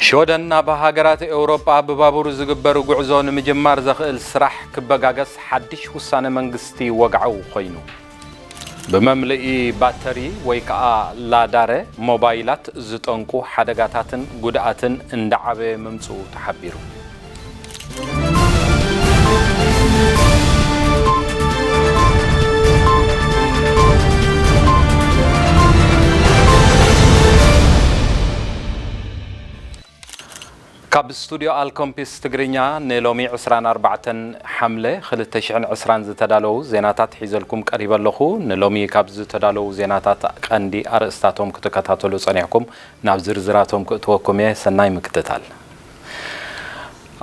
ሽወደን ናብ ሃገራት ኤውሮጳ ብባቡር ዝግበር ጉዕዞ ንምጅማር ዘኽእል ስራሕ ክበጋገስ ሓድሽ ውሳነ መንግስቲ ወግዓዊ ኮይኑ። ብመምልኢ ባተሪ ወይ ከዓ ላዳረ ሞባይላት ዝጠንቁ ሓደጋታትን ጉድኣትን እንዳዓበየ ምምፅኡ ተሓቢሩ። ካብ ስቱዲዮ ኣልኮምፒስ ትግርኛ ንሎሚ ዕስራን ኣርባዕተን ሓምለ ክልተ ሽሕን ዕስራን ዝተዳለዉ ዜናታት ሒዘልኩም ቀሪበ ኣለኹ። ንሎሚ ካብ ዝተዳለዉ ዜናታት ቀንዲ ኣርእስታቶም ክትከታተሉ ጸኒሕኩም፣ ናብ ዝርዝራቶም ክእትወኩም እየ። ሰናይ ምክትታል።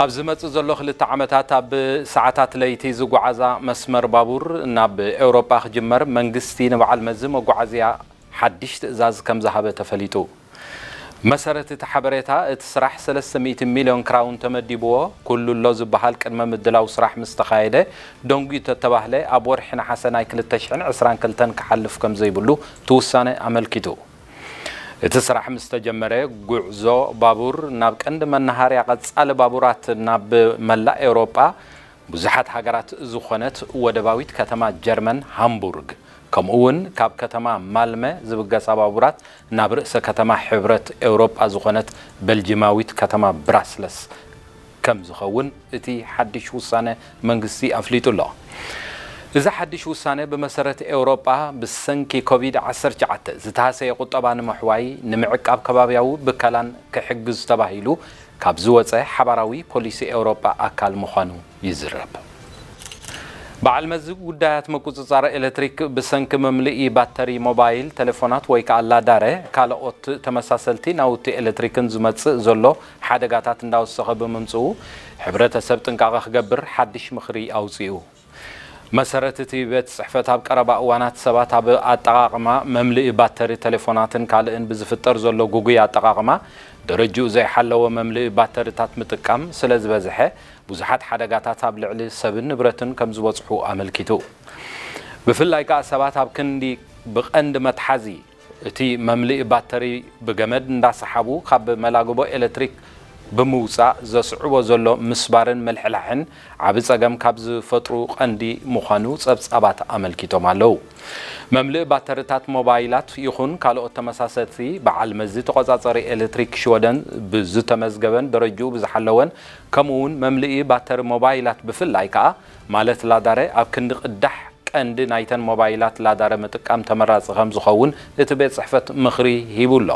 ኣብ ዝመጽእ ዘሎ ክልተ ዓመታት ኣብ ሰዓታት ለይቲ ዝጓዓዛ መስመር ባቡር ናብ ኤውሮጳ ክጅመር መንግስቲ ንበዓል መዚ መጓዓዝያ ሓድሽ ትእዛዝ ከም ዝሃበ ተፈሊጡ። መሰረት እቲ ሓበሬታ፣ እቲ ስራሕ ሰለስተ ሚእቲ ሚልዮን ክራውን ተመዲብዎ፣ ኩሉ ኣሎ ዝበሃል ቅድመ ምድላው ስራሕ ምስ ተኻየደ፣ ደንጉዩ ተተባህለ ኣብ ወርሒ ነሓሰ ናይ ክልተ ሽሕን ዕስራን ክልተን ክሓልፍ ከም ዘይብሉ እቲ ውሳነ ኣመልኪቱ። እቲ ስራሕ ምስ ተጀመረ፣ ጉዕዞ ባቡር ናብ ቀንዲ መናሃርያ ቀጻሊ ባቡራት ናብ መላእ ኤውሮጳ ብዙሓት ሃገራት ዝኾነት ወደባዊት ከተማ ጀርመን ሃምቡርግ፣ ከምኡ እውን ካብ ከተማ ማልመ ዝብገሳ ባቡራት ናብ ርእሰ ከተማ ሕብረት ኤውሮጳ ዝኾነት በልጅማዊት ከተማ ብራስለስ ከም ዝኸውን እቲ ሓድሽ ውሳነ መንግስቲ ኣፍሊጡ ኣሎ። እዚ ሓድሽ ውሳነ ብመሰረት ኤውሮጳ ብሰንኪ ኮቪድ ዓሰርተ ትሽዓተ ዝተሃሰየ ቁጠባ ንምሕዋይ፣ ንምዕቃብ ከባብያዊ ብከላን ክሕግዝ ተባሂሉ ካብ ዝወጸ ሓባራዊ ፖሊሲ ኤውሮጳ ኣካል ምዃኑ ይዝረብ። በዓል መዚ ጉዳያት ምቁጽጻር ኤሌክትሪክ ብሰንኪ መምልኢ ባተሪ ሞባይል ቴሌፎናት ወይ ከኣ ላዳረ ካልኦት ተመሳሰልቲ ናውቲ ኤሌክትሪክን ዝመጽእ ዘሎ ሓደጋታት እንዳወሰኸ ብምምጽኡ፣ ሕብረተሰብ ጥንቃቐ ክገብር ሓድሽ ምኽሪ ኣውጺኡ። መሰረት እቲ ቤት ጽሕፈት ኣብ ቀረባ እዋናት ሰባት ኣብ ኣጠቓቕማ መምልኢ ባተሪ ቴሌፎናትን ካልእን ብዝፍጠር ዘሎ ጉጉይ ኣጠቓቕማ ደረጅኡ ዘይሓለወ መምልኢ ባተሪታት ምጥቃም ስለ ዝበዝሐ ብዙሓት ሓደጋታት ኣብ ልዕሊ ሰብን ንብረትን ከም ዝበጽሑ ኣመልኪቱ። ብፍላይ ከኣ ሰባት ኣብ ክንዲ ብቐንዲ መትሓዚ እቲ መምልኢ ባተሪ ብገመድ እንዳሰሓቡ ካብ መላግቦ ኤሌክትሪክ ብምውጻእ ዘስዕቦ ዘሎ ምስባርን ምልሕላሕን ዓቢ ጸገም ካብ ዝፈጥሩ ቀንዲ ምዃኑ ጸብጻባት ኣመልኪቶም ኣለዉ። መምልኢ ባተሪታት ሞባይላት ይኹን ካልኦት ተመሳሰልቲ በዓል መዚ ተቖጻጸሪ ኤሌክትሪክ ሽወደን ብዝተመዝገበን ደረጅኡ ብዝሓለወን ከምኡ እውን መምልኢ ባተሪ ሞባይላት ብፍላይ ከኣ ማለት ላዳረ ኣብ ክንዲ ቅዳሕ ቀንዲ ናይተን ሞባይላት ላዳረ ምጥቃም ተመራጺ ከም ዝኸውን እቲ ቤት ጽሕፈት ምኽሪ ሂቡ ኣሎ።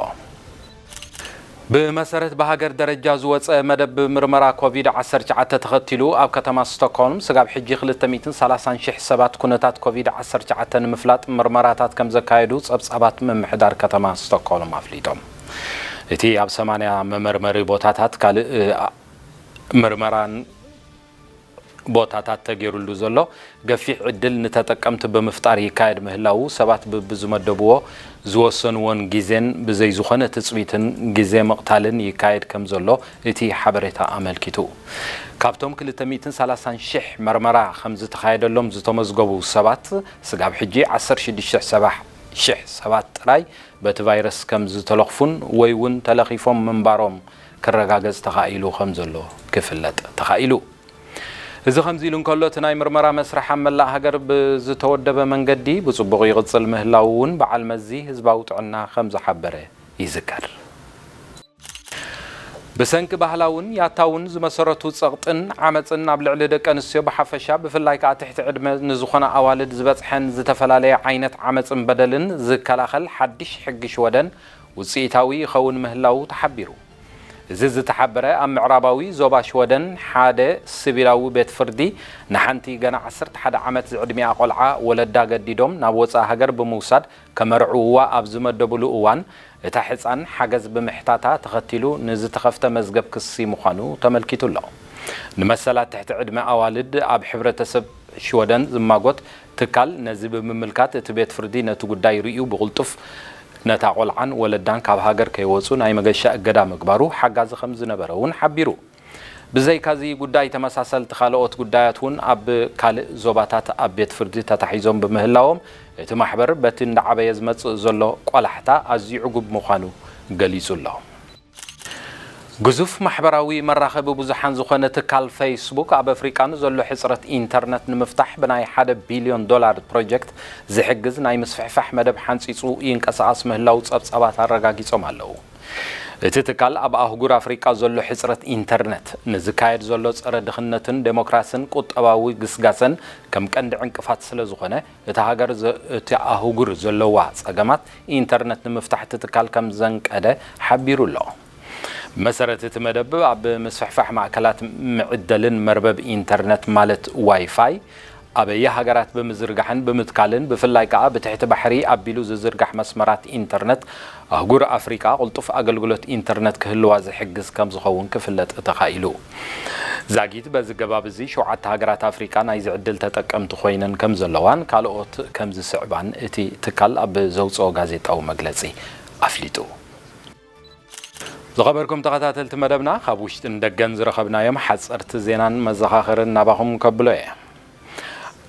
ብመሰረት ብሃገር ደረጃ ዝወጸ መደብ ምርመራ ኮቪድ ዓሰርተ ትሽዓተ ተኸቲሉ ኣብ ከተማ ስቶክሆልም ስጋብ ሕጂ ክልተ ሚእትን ሰላሳን ሽሕ ሰባት ኩነታት ኮቪድ ዓሰርተ ትሽዓተ ንምፍላጥ ምርመራታት ከም ዘካየዱ ጸብጻባት ምምሕዳር ከተማ ስቶክሆልም ኣፍሊጦም። እቲ ኣብ ሰማንያ መመርመሪ ቦታታት ካልእ ምርመራን ቦታታት ተገይሩሉ ዘሎ ገፊሕ ዕድል ንተጠቀምቲ ብምፍጣር ይካየድ ምህላዉ ሰባት ብብዝመደብዎ ዝወሰንዎን ግዜን ብዘይ ዝኾነ ትጽቢትን ግዜ ምቕታልን ይካየድ ከም ዘሎ እቲ ሓበሬታ ኣመልኪቱ። ካብቶም ክልተ ሚእትን ሰላሳን ሽሕ መርመራ ከም ዝተኻየደሎም ዝተመዝገቡ ሰባት ስጋብ ሕጂ ዓሰርተ ሽዱሽተ ሽሕ ሰባት ጥራይ በቲ ቫይረስ ከም ዝተለኽፉን ወይ እውን ተለኺፎም ምንባሮም ክረጋገጽ ተኻኢሉ ከም ዘሎ ክፍለጥ ተኻኢሉ። እዚ ከምዚ ኢሉ እንከሎ፣ እቲ ናይ ምርመራ መስርሕ ኣብ መላእ ሃገር ብዝተወደበ መንገዲ ብጽቡቕ ይቕጽል ምህላዉ እውን በዓል መዚ ህዝባዊ ጥዕና ከም ዝሓበረ ይዝከር። ብሰንኪ ባህላውን ያታውን ዝመሰረቱ ጸቕጥን ዓመጽን ኣብ ልዕሊ ደቂ ኣንስትዮ ብሓፈሻ፣ ብፍላይ ከኣ ትሕቲ ዕድመ ንዝኾና ኣዋልድ ዝበጽሐን ዝተፈላለየ ዓይነት ዓመጽን በደልን ዝከላኸል ሓድሽ ሕጊ ሽወደን ውጽኢታዊ ይኸውን ምህላዉ ተሓቢሩ። እዚ ዝተሓበረ ኣብ ምዕራባዊ ዞባ ሽወደን ሓደ ሲቪላዊ ቤት ፍርዲ ንሓንቲ ገና ዓሰርተ ሓደ ዓመት ዝዕድሚኣ ቆልዓ ወለዳ ገዲዶም ናብ ወጻኢ ሃገር ብምውሳድ ከመርዕውዋ ኣብ ዝመደብሉ እዋን፣ እታ ሕጻን ሓገዝ ብምሕታታ ተኸቲሉ ንዝተኸፍተ መዝገብ ክሲ ምዃኑ ተመልኪቱ ኣሎ። ንመሰላት ትሕቲ ዕድመ ኣዋልድ ኣብ ሕብረተሰብ ሽወደን ዝማጎት ትካል ነዚ ብምምልካት፣ እቲ ቤት ፍርዲ ነቲ ጉዳይ ርእዩ ብቕልጡፍ ነታ ቆልዓን ወለዳን ካብ ሃገር ከይወጹ ናይ መገሻ እገዳ ምግባሩ ሓጋዚ ከም ዝነበረ እውን ሓቢሩ። ብዘይካዚ ጉዳይ፣ ተመሳሰልቲ ካልኦት ጉዳያት እውን ኣብ ካልእ ዞባታት ኣብ ቤት ፍርዲ ተታሒዞም ብምህላዎም፣ እቲ ማሕበር በቲ እንዳዓበየ ዝመጽእ ዘሎ ቆላሕታ ኣዝዩ ዕጉብ ምዃኑ ገሊጹ ኣሎ። ግዙፍ ማሕበራዊ መራኸቢ ብዙሓን ዝኾነ ትካል ፌስቡክ፣ ኣብ ኣፍሪቃ ንዘሎ ሕጽረት ኢንተርነት ንምፍታሕ ብናይ ሓደ ቢልዮን ዶላር ፕሮጀክት ዝሕግዝ ናይ ምስፍሕፋሕ መደብ ሓንጺጹ ይንቀሳቐስ ምህላው ጸብጻባት ኣረጋጊጾም ኣለዉ። እቲ ትካል ኣብ ኣህጉር ኣፍሪቃ ዘሎ ሕጽረት ኢንተርነት፣ ንዝካየድ ዘሎ ጸረ ድኽነትን ዴሞክራስን ቁጠባዊ ግስጋሰን ከም ቀንዲ ዕንቅፋት ስለ ዝኾነ፣ እቲ ሃገር ዘ-፣ እቲ ኣህጉር ዘለዋ ጸገማት ኢንተርነት ንምፍታሕ እቲ ትካል ከም ዘንቀደ ሓቢሩ ኣሎ። ብመሰረት እቲ መደብ፣ ኣብ ምስፍሕፋሕ ማእከላት ምዕደልን መርበብ ኢንተርነት ማለት ዋይፋይ ኣበየ ሃገራት ብምዝርጋሕን ብምትካልን፣ ብፍላይ ከኣ ብትሕቲ ባሕሪ ኣቢሉ ዝዝርጋሕ መስመራት ኢንተርነት ኣህጉር ኣፍሪቃ ቅልጡፍ ኣገልግሎት ኢንተርነት ክህልዋ ዝሕግዝ ከም ዝኸውን ክፍለጥ ተኻኢሉ። ዛጊት በዚ ገባብ እዚ ሸውዓተ ሃገራት ኣፍሪቃ ናይዚ ዕድል ተጠቀምቲ ኮይነን ከም ዘለዋን ካልኦት ከም ዝስዕባን እቲ ትካል ኣብ ዘውጽኦ ጋዜጣዊ መግለጺ ኣፍሊጡ። ዝኸበርኩም ተኸታተልቲ መደብና፣ ካብ ውሽጥን ደገን ዝረኸብናዮም ሓጸርቲ ዜናን መዘኻኸርን ናባኹም ከብሎ እየ።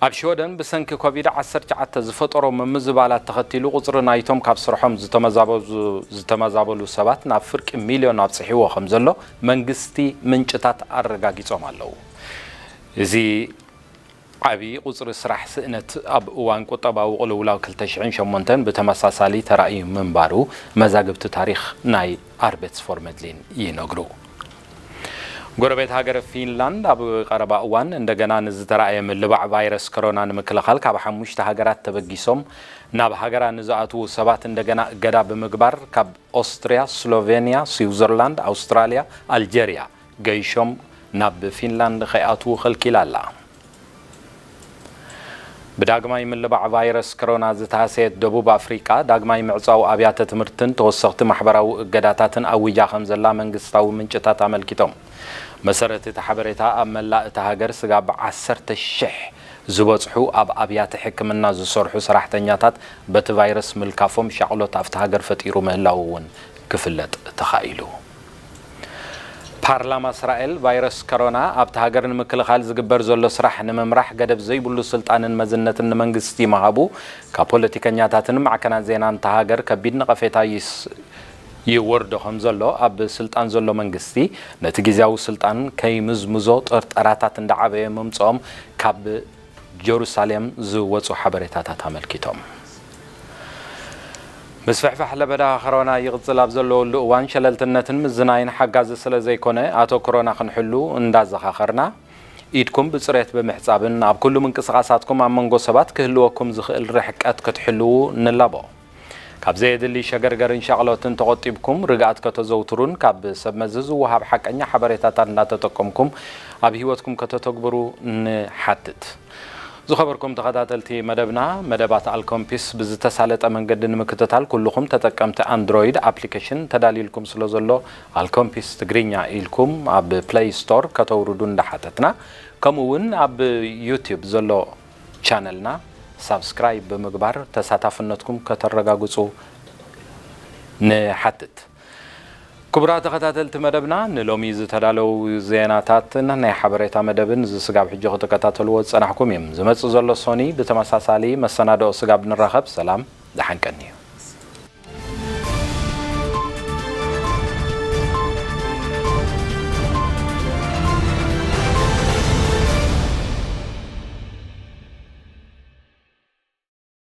ኣብ ሽወደን ብሰንኪ ኮቪድ ዓሰርተ ትሽዓተ ዝፈጠሮ ምምዝባላት ተኸቲሉ፣ ቁጽሪ ናይቶም ካብ ስርሖም ዝተመዛበዙ-፣ ዝተመዛበሉ ሰባት ናብ ፍርቂ ሚልዮን ኣብጽሕዎ ከም ዘሎ መንግስቲ ምንጭታት ኣረጋጊጾም ኣለዉ። እዚ ዓቢ ቁጽሪ ስራሕ ስእነት ኣብ እዋን ቁጠባዊ ቅልውላው ክልተ ሽሕን ሸሞንተን ብተመሳሳሊ ተራእዩ ምንባሩ መዛግብቲ ታሪኽ ናይ ኣርቤትስፎርመድሊን ይነግሩ። ጎረቤት ሃገር ፊንላንድ ኣብ ቀረባ እዋን እንደገና ንዝተራእየ ምልባዕ ቫይረስ ኮሮና ንምክልኻል ካብ ሓሙሽተ ሃገራት ተበጊሶም ናብ ሃገራ ንዝኣትዉ ሰባት እንደገና እገዳ ብምግባር ካብ ኦስትርያ፣ ስሎቬንያ፣ ስዊዘርላንድ፣ ኣውስትራልያ፣ ኣልጀርያ ገይሾም ናብ ፊንላንድ ከይኣትዉ ከልኪላ ኣላ። ብዳግማይ ምልባዕ ቫይረስ ኮሮና ዝተሃሰየት ደቡብ ኣፍሪቃ፣ ዳግማይ ምዕጻው ኣብያተ ትምህርትን ተወሰኽቲ ማሕበራዊ እገዳታትን ኣዊጃ ከም ዘላ መንግስታዊ ምንጭታት ኣመልኪቶም። መሰረት እቲ ሓበሬታ፣ ኣብ መላእ እታ ሃገር ስጋብ ዓሰርተ ሽሕ ዝበጽሑ ኣብ ኣብያተ ሕክምና ዝሰርሑ ሰራሕተኛታት በቲ ቫይረስ ምልካፎም ሻቕሎት ኣብታ ሃገር ፈጢሩ ምህላዉ እውን ክፍለጥ ተኻኢሉ። ፓርላማ እስራኤል፣ ቫይረስ ኮሮና ኣብቲ ሃገር ንምክልኻል ዝግበር ዘሎ ስራሕ ንምምራሕ ገደብ ዘይብሉ ስልጣንን መዝነትን ንመንግስቲ ምሃቡ፣ ካብ ፖለቲከኛታትን ማዕከናት ዜናን እታ ሃገር ከቢድ ነቐፌታ ይስ-፣ ይወርዶ ከም ዘሎ፣ ኣብ ስልጣን ዘሎ መንግስቲ ነቲ ግዝያዊ ስልጣን ከይምዝምዞ ጥርጠራታት እንዳዓበየ ምምጽኦም ካብ ጀሩሳሌም ዝወጹ ሓበሬታታት ኣመልኪቶም። ምስፍሕፋሕ ለበዳ ኮሮና ይቕጽል ኣብ ዘለወሉ እዋን፣ ሸለልትነትን ምዝናይን ሓጋዚ ስለ ዘይኮነ፣ ኣተኩሮና ክንሕሉ እንዳዘኻኸርና፣ ኢድኩም ብጽሬት ብምሕጻብን ኣብ ኩሉ ምንቅስቓሳትኩም ኣብ መንጎ ሰባት ክህልወኩም ዝኽእል ርሕቀት ክትሕልዉ ንላቦ። ካብ ዘየድሊ ሸገርገርን ሻቕሎትን ተቖጢብኩም፣ ርግኣት ከተዘውትሩን ካብ ሰብ መዚ ዝወሃብ ሓቀኛ ሓበሬታታት እንዳተጠቀምኩም ኣብ ህይወትኩም ከተተግብሩ ንሓትት። ዝኸበርኩም ተኸታተልቲ መደብና፣ መደባት ኣልኮምፒስ ብዝተሳለጠ መንገዲ ንምክትታል፣ ኩልኹም ተጠቀምቲ ኣንድሮይድ ኣፕሊኬሽን ተዳልዩልኩም ስለ ዘሎ፣ ኣልኮምፒስ ትግርኛ ኢልኩም ኣብ ፕለይ ስቶር ከተውርዱ እንዳሓተትና፣ ከምኡ እውን ኣብ ዩቲዩብ ዘሎ ቻነልና ሳብስክራይብ ብምግባር ተሳታፍነትኩም ከተረጋግጹ ንሓትት። ክቡራት ተኸታተልቲ መደብና፣ ንሎሚ ዝተዳለዉ ዜናታትን ናይ ሓበሬታ መደብን ዝስጋብ ሕጂ ክትከታተልዎ ዝጸናሕኩም እዮም። ዝመጽእ ዘሎ ሶኒ ብተመሳሳሊ መሰናድኦ ስጋብ ንራኸብ፣ ሰላም፣ ደሓን ቀንዩ።